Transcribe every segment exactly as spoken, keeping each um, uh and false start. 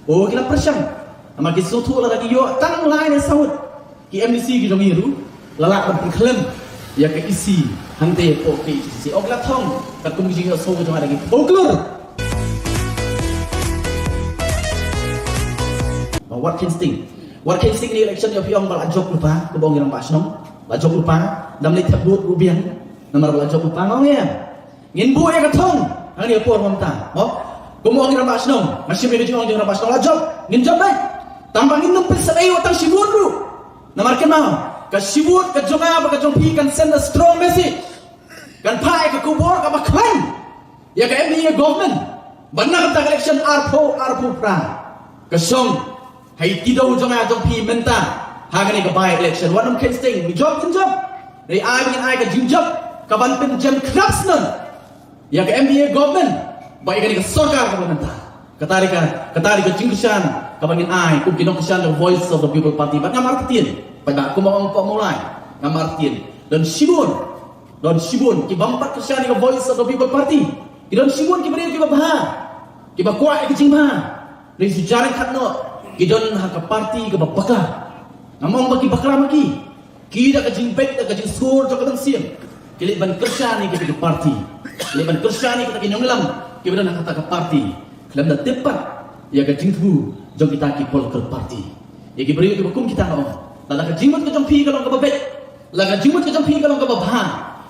O ki la pyrshang. Namar ki sngewthuh lada ki ïoh tang lai ne saw ngut ki M D C ki jong ngi ruh, la lah ban pynkhlem ïa ka E C hangtei hapoh K H A D C. O ki la thong katkum ki jingïohsngew ki jong nga da ki pawklur. Ba wat kheiñ sting, wat kheiñ sting ïa ka election, ïa phi ong ba la jop lypa, kumba ong ki rangbah shnong, la jop lypa. Dang leit thep vote ruh biang namar ba la jop lypa, nga ong ïa. Ngin buh ïa ka thong hangne ha por mynta, mo? Kumba ong ki rangbah shnong, nga shim ïa ka jingong jong ki rangbah shnong, la jop, ngin jop beit. Tang ba ngin ym pynsadei wat tang shi vote ruh. Namar kynmaw, ka shi vote ka jong nga bad ka jong phi kan send a strong message, kan phah ïa ka khubor kaba khlaiñ ïa ka M D A government ban nang ka election arphew arphew phra. Ka shong ha i kdew jong nga jong phi mynta ha kane ka by election. Wat nym kheiñ sting, ngin jop, ngin jop. Dei ai, ngin ai ka jingjop kaban pynjem khlap snem ïa ka M D A government bad ïa kane ka sorkar kaba mynta. Kata dei ka, kata dei ka jingkyrshan kaba ngin ai kum ki nongkyrshan ka Voice of the People Party. Bad ngam artatien, bad kumba ong Bah Mawlai, ngam artatien. Don shibun, don shibun ki bym pat kyrshan ïa ka Voice of the People Party. Ki don shibun ki briew kiba bha, kiba kwah ïa ka jingbha. Hynrei shu jar khatno, ki don ha ka party kaba bakla. Ngam ong ba ki bakla ma ki. Ki da ka jingbeit, da ka jingsngur jong ka mynsiem, ki leit ban kyrshan ïa kita ki party, ki leit ban kyrshan ïa kita ki nongïalam kiba don ha kata ka party, khlem da tip pat ïa ka jingthmu jong kita ki political party. Ïa ki briew kiba kum kita, nga ong, lada ka jingmut ka jong phi ka long kaba beit, lada ka jingmut ka jong phi ka long kaba bha,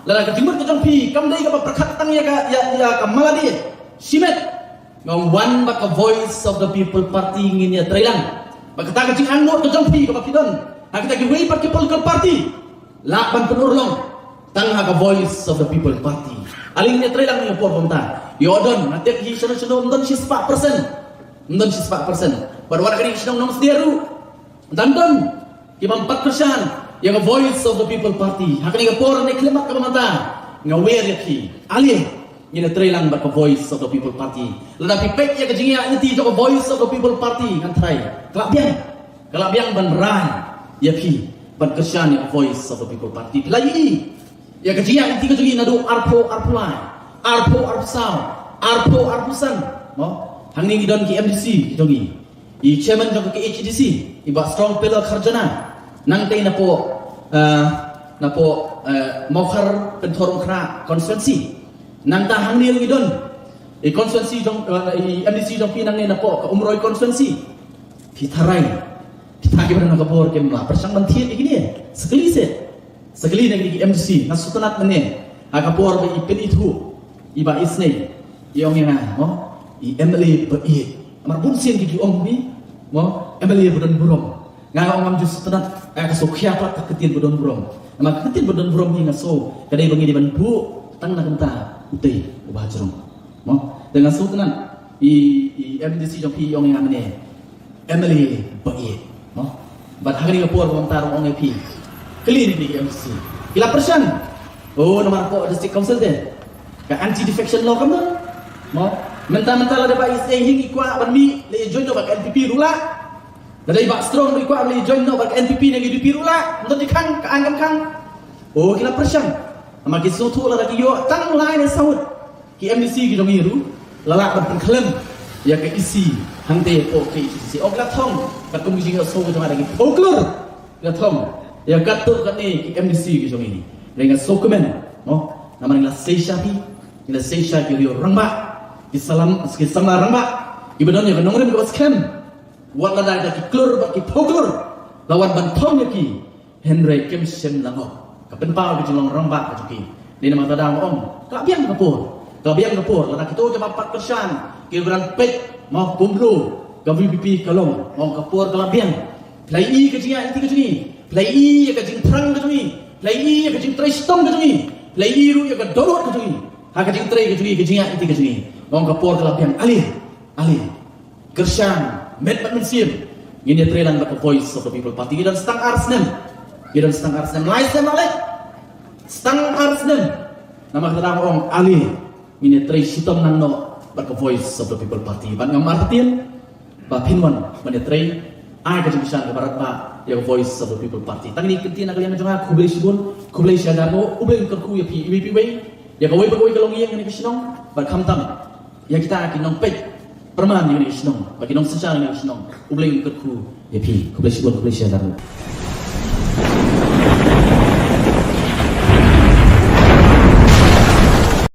lada ka jingmut ka jong phi kam dei kaba pyrkhat tang ïa ka, ïa, ïa ka mala die shimet, nga ong, wan bad ka Voice of the People Party, ngin ïatreilang. Bad kata ka jingangnud ka jong phi kaba phi don ha kita kiwei pat ki political party, lah ban pynurlong tang ha ka Voice of the People Party. Ale ngin ïatreilang ha kane ka por mynta. Ïoh don, nga tip hi shano shano ym don shispah percent, ym don shispah percent. Bad wat ha kane ka shnong Nongsdia ruh, dang don ki bym pat kyrshan ïa ka Voice of the People Party. Ha kane ka por ne khyllipmat kaba mynta, nga wer ïa phi, ale ngin ïatreilang bad ka Voice of the People Party. Lada phi peit ïa ka jingïaid lynti jong ka Voice of the People Party, ngan tharai ka la biang, ka la biang ban rai ïa phi ban kyrshan ïa ka Voice of the People Party. Phi la ïohi ïa ka jingïaid lynti ka jong ngi naduh arphew arphew lai, arphew arphew saw, arphew arphew san, mo? Hangne ngi don ki M D C ki jong ngi. I chairman jong ka K H A D C, i Bah Strong Pillar Kharjana, nangtei napoh, eh, napoh, eh, Mawkhar Pynthorumkhrah constituency. Nangta hangne ruh i don i constituency jong, eh, i M D C jong phi nangne napoh ka Umroi constituency. Phi tharai kita kiba don ha ka bor kim lah pyrshang ban thied ïa kine? Sa kylli seh. Sa kylli na kine ki M D C, nga sngewtynnat mynne ha ka por ba i pynithuh i Bah Isnei, i ong ïa nga, mo, i M L A ba ïeit. Namar bun sien ki ju ong hi, mo, M L A ba don burom. Nga, nga ong ngam ju sngewtynnat, eh, ka sngewkhia pat ka ktien ba don burom. Namar ka ktien ba don burom hi nga sngew ka dei ba ngi dei ban buh tang na ka bynta utei uba hajrong. Mo, te nga sngewtynnat i, i M D C jong phi i ong ïa nga mynne, M L A ba ïeit, mo. Bad ha kane ka por ba mynta ruh ong ïa phi, kylli na ki M D C, ki la pyrshang. Oh, namar hapoh District Council te ka anti defection law kam don, mo. Mynta mynta lada Bah Isnei Hing i kwah ban mih, leit join noh bad ka N P P ruh lah. Lada i Bah Strong ruh i kwah ban leit join noh bad ka N P P ne ka U D P ruh lah. Ym don jingkhang, ka aiñ kam khang. Oh, ki la pyrshang. Namar ki sngewthuh lada ki ïoh tang lai ne saw ngut ki M D C ki jong ngi ruh, la lah ban pynkhlem ïa ka E C hangtei hapoh K H A D C. Oh, ki la thong katkum ki jingïohsngew ki jong nga da ki pawklur. Ki la thong ïa katto katne ki M D C ki jong ngi. Hynrei nga sngewkmen, mo, namar ngi la sei sha phi, ngi la sei sha ki riew rangbah, ki salam, ki samla rangbah, kiba don ïa ka nongrim kaba skhem. Wat lada ki klur bad ki pawklur, la wan ban thong ïa ki. Hynrei kim shym la ngop. Ka pynpaw ka jinglong rangbah ka jong ki. Dei namar kata nga ong, ka la biang ka por, ka la biang ka por. Lada kito kiba pat kyrshan kiba dang peit, mo, kumno ka V P P ka long, nga ong ka por ka la biang. Phi la ïohi ka jingïaid lynti ka jong ngi, phi la ïohi ïa ka jingthrang ka jong ngi, phi la ïohi ïa ka jingtrei shitom ka jong ngi, phi la ïohi ruh ïa ka dohnud ka jong ngi ha ka jingtrei ka jong ngi, ka jingïaid lynti ka jong ngi. Nga ong ka por ka la biang. Ale, ale, kyrshan met bad mynsiem, ngin ïatreilang bad ka Voice of the People Party. Ngi don tang ar snem, ngi don tang ar snem, lai snem la leit, tang ar snem. Namar kata nga ong ale ngin ïatrei shitom nang noh bad ka Voice of the People Party. Bad ngam artatien ba phin wan ban ïatrei, ai ka jingkyrshan kaba radbah ïa ka Voice of the People Party. Tang kine ki kyntien na ka liang jong nga, khublei shibun, khublei shihajar nguh, U Blei un kyrkhu ïa phi iwei pa iwei, ïa kawei pa kawei ka longïing kane ka shnong, bad khamtam ïa kita ki nongpeit pyrman ïa kane ka shnong, ba ki nongsynshar ïa kane ka shnong, U Blei un kyrkhu ïa phi. Khublei shibun, khublei shihajar.